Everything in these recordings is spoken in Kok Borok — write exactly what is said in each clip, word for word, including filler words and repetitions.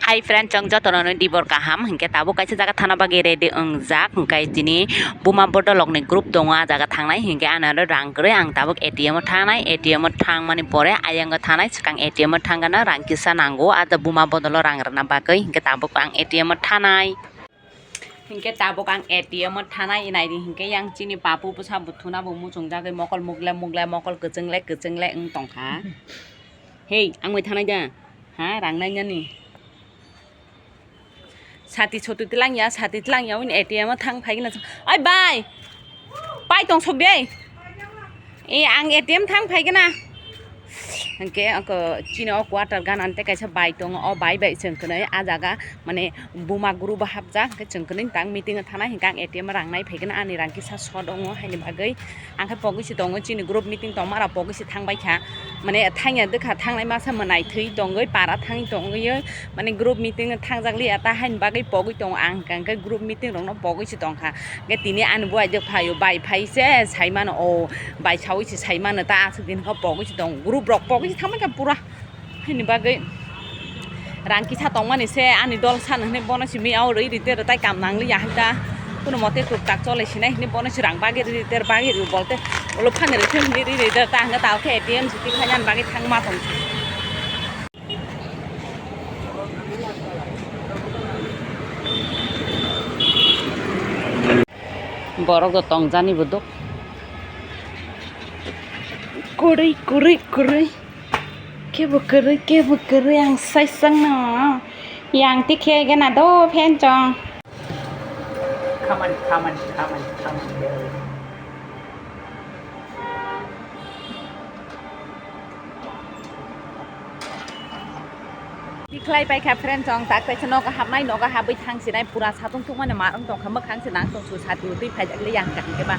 Hi friend, chwng jotono no dibor kaham, hinkhe tabuk kaisa jaga thana bagwi ready wngjak, hinkhe tini buma bodolokni group tongo, ah jaga thangnai, hinkhe ano aro rang kwrwi, ang tabuk A T M o thangnai, A T M o thangmani pore ayang o thanai, swkang A T M o thangkhe no rang kisa nango, ah buma bodolo rang rwna bagwi, hinkhe tabuk ang A T M o thanai. Hinkhe tabuk ang A T M o thanai, naidi hinkhe yang chini papu bwsa buthuna bo muchungjagwi mokol mugle mugle mokol kwchwngle kwchwngle wng tongkha. Hei, ang bai thanai da? Ha, rang nainani? Sati sotu tilang ya, sati tilang ya, win A T M o thang phai gana. Oi bai! Pai tong sok de. E, ang A T M thang phai gana. Hingke ako chini o quarter gana ante kaisa bai tongo, o bai bai chwng kwnwi a jaga mane buma guru bo hapjak, hingke chwng kwnwi tang meeting o thanai, hingke ang A T M rang nai phai gana, ani rang kisa short wngo, haini bagwi ang khe pogwi se tongo, chini group meeting tongma rok pogwi se thang bai kha, mane thangya dwkha thangnai masa mwnai thwi tongwi para thangwi tongwi. Mane group meeting thangjak liya ta haini bagwi pogwi tongo ang, hwnkha hwnkhe group meeting rokno pogwi se tongkha. Hwnkhe tini ani buai de phaio, bai phai se sai mano, o bai saui se sai mano ta aswk din khe pogwi se tongo, group rok pogwi se thangbai kha pura. Haini bagwi rang kisa tongmani se ani dol san hwnwi bono simi o rwi rite rwtai kam nang liya hai ta. Kuno mote tuk tak chole sinai hwnwi bono se rang bagwi rwi rite bagwi rwi bolte ulo phani rwi thwi hwnwi rwi rite ta hwnkhe ta khe A T M se tikhlai nani bagwi thangma tong. Borok bo tongjani bo dok. Kwrwi, kwrwi, kwrwi. Kebo kwrwi, kebo kwrwi ang saisang no. Yang tikhe gana do phen chong. Khamani, khamani, khamani, khamani. Tikhlai paikha friend chong tak taisa nogo hapnai, nogo habwi thangsinai pura satung tungmani marwng tongkha, mwkhang se nang tongsu sati utwi phaijak le yang kaham khe ba.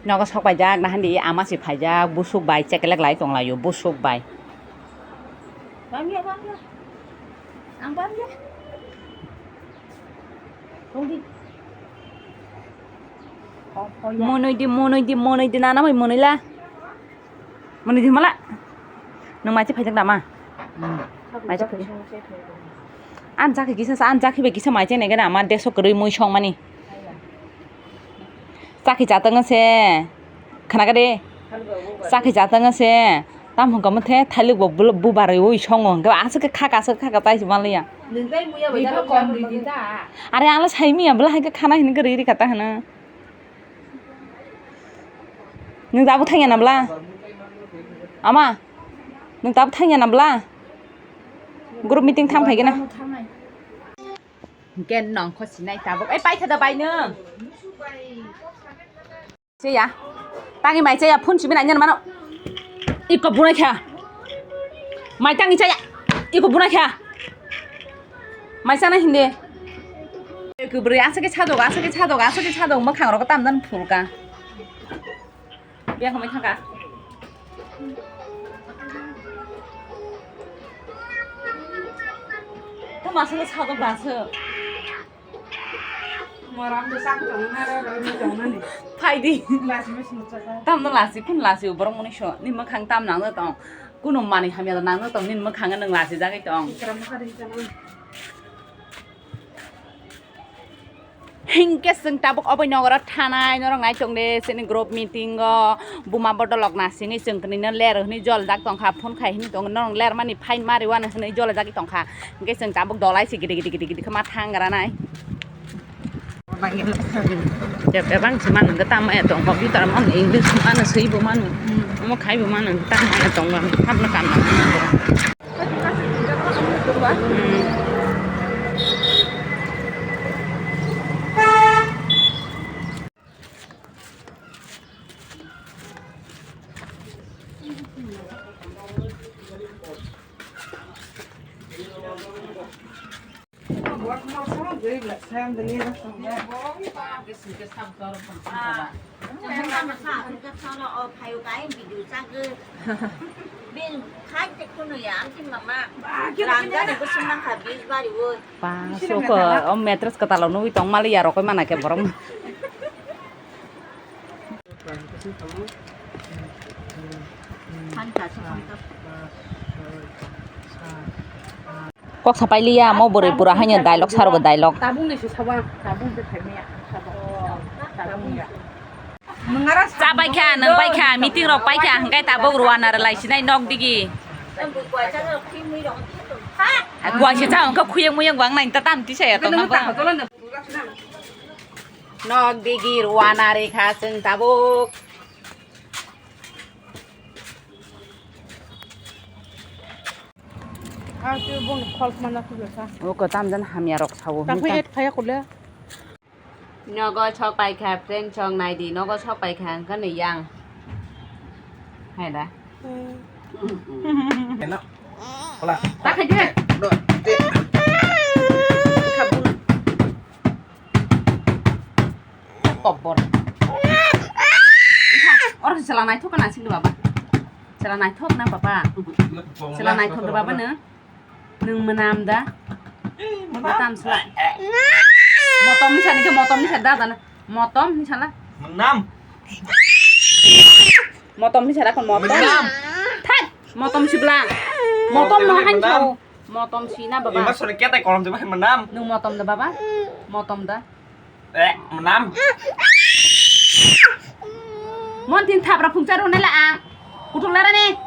Nogo sok paijak nahandi ama se phaijak busuk bai chekelek lai tonglaio busuk bai. Bamya, bamya. Ang bamya. Tongdi. Oh, oh, ya. Monoi di, monoi di, monoi di, nana mai monoi la. Mani di mala. Nung mai phai da ma. Hmm. Mai phai. An jaki kisa sa, an jaki be kisa mai chene gana ma deso kwrwi mui song mani. Chaki chatang se. Khana gade. Chaki chatang se. Tam hon kamu the thalik bo bu barai oi song hon. Asuk kha ka, asuk kha ka tai maliya. Nung tai muya bai da. Are ang la sai miya bla hai khana hin gari ri kata hana. Nwng tabuk thangya na bla? Ama, nwng tabuk thangya na bla? Group meeting thang phai gana. Gen nong kho sinai tabuk. Ei, paitha da bai nwng. Cheya. Tangi mai cheya phone simi nanya mano. Iko bunai kha. Mai tangi cheya. Iko bunai kha. Mai sana hindi. Kubri asake chadok, asake chadok, asake chadok, mwkhang rok tamdan phulka. Biya khamai thangka. Tamo asake chadok baso. Moram do sak tong na ro ro ni tong na ni. Phaidi. Lasi mo sing chaka. Tamno lasi, kun lasi borok muni so. Ni mwkhang tam nang tong. Kuno mani hamya nang tong, ni mwkhang nang lasi jagwi tong. Kram kha ri tong. Hinkhe chwng tabuk obo nogoro thanai, norok nai tong de, chini group meeting o buma bodolok nasingwi chwng kwnwi no ler hwnwi joljak tongkha, phone khai hwnwi tongo, norok ler mani fine mari wano hwnwi joljagwi tongkha, hinkhe chwng tabuk dolai se gidi gidi gidi gidi khe ma thang gra nai. Jeb ebang se mano hwnkhe tamo ya tong, computer mano English mano swibo mano, omo khaibo mano tamo ya tong, tamo kam nang. Ba, so ko, o mattress kwtal rok nugwi tong mali ya rokoi mana khe borok. Phan kha, sa phan kha. Kok sapai liya, mo bwrwi bura haino dialogue saro bo dialogue. Tabung ni se sabang, tabung de thaimya, sabang. Tabung ya. Cha pai kha, nang pai kha, meeting rok pai kha, hwnkhe tabuk Ruana rwlai sinai nok digi. Guaisa cha wngkha khuyang muyang wang nai ta tam tisa ya tong nang ba. Nok digi Ruana rwkha chwng tabuk. O kwtam jan hamya rok sao. Nogo sok pai kha, friend, sok nai di, nogo sok pai kha, hwnkhe ni yang. Hai da. Eno. Hola. Ta khai di. Do, di. Kobor. Oro sela naithok na sing baba. Sela naithok na baba. Sela naithok baba no. Nwng mwnam da? Mwnam. Mwnam sala. Motom ni sani khe motom ni sani da da na. Motom ni sala. Mwnam. Motom ni sala kon motom. Mwnam. Thak. Motom sibla. Motom no han sao. Motom si na baba. Ima sori kete kolom jeba mwnam. Nwng motom da baba. Motom da. Eh, mwnam. Mon tin thapra phungchar hone la ang. Kutung lara ni.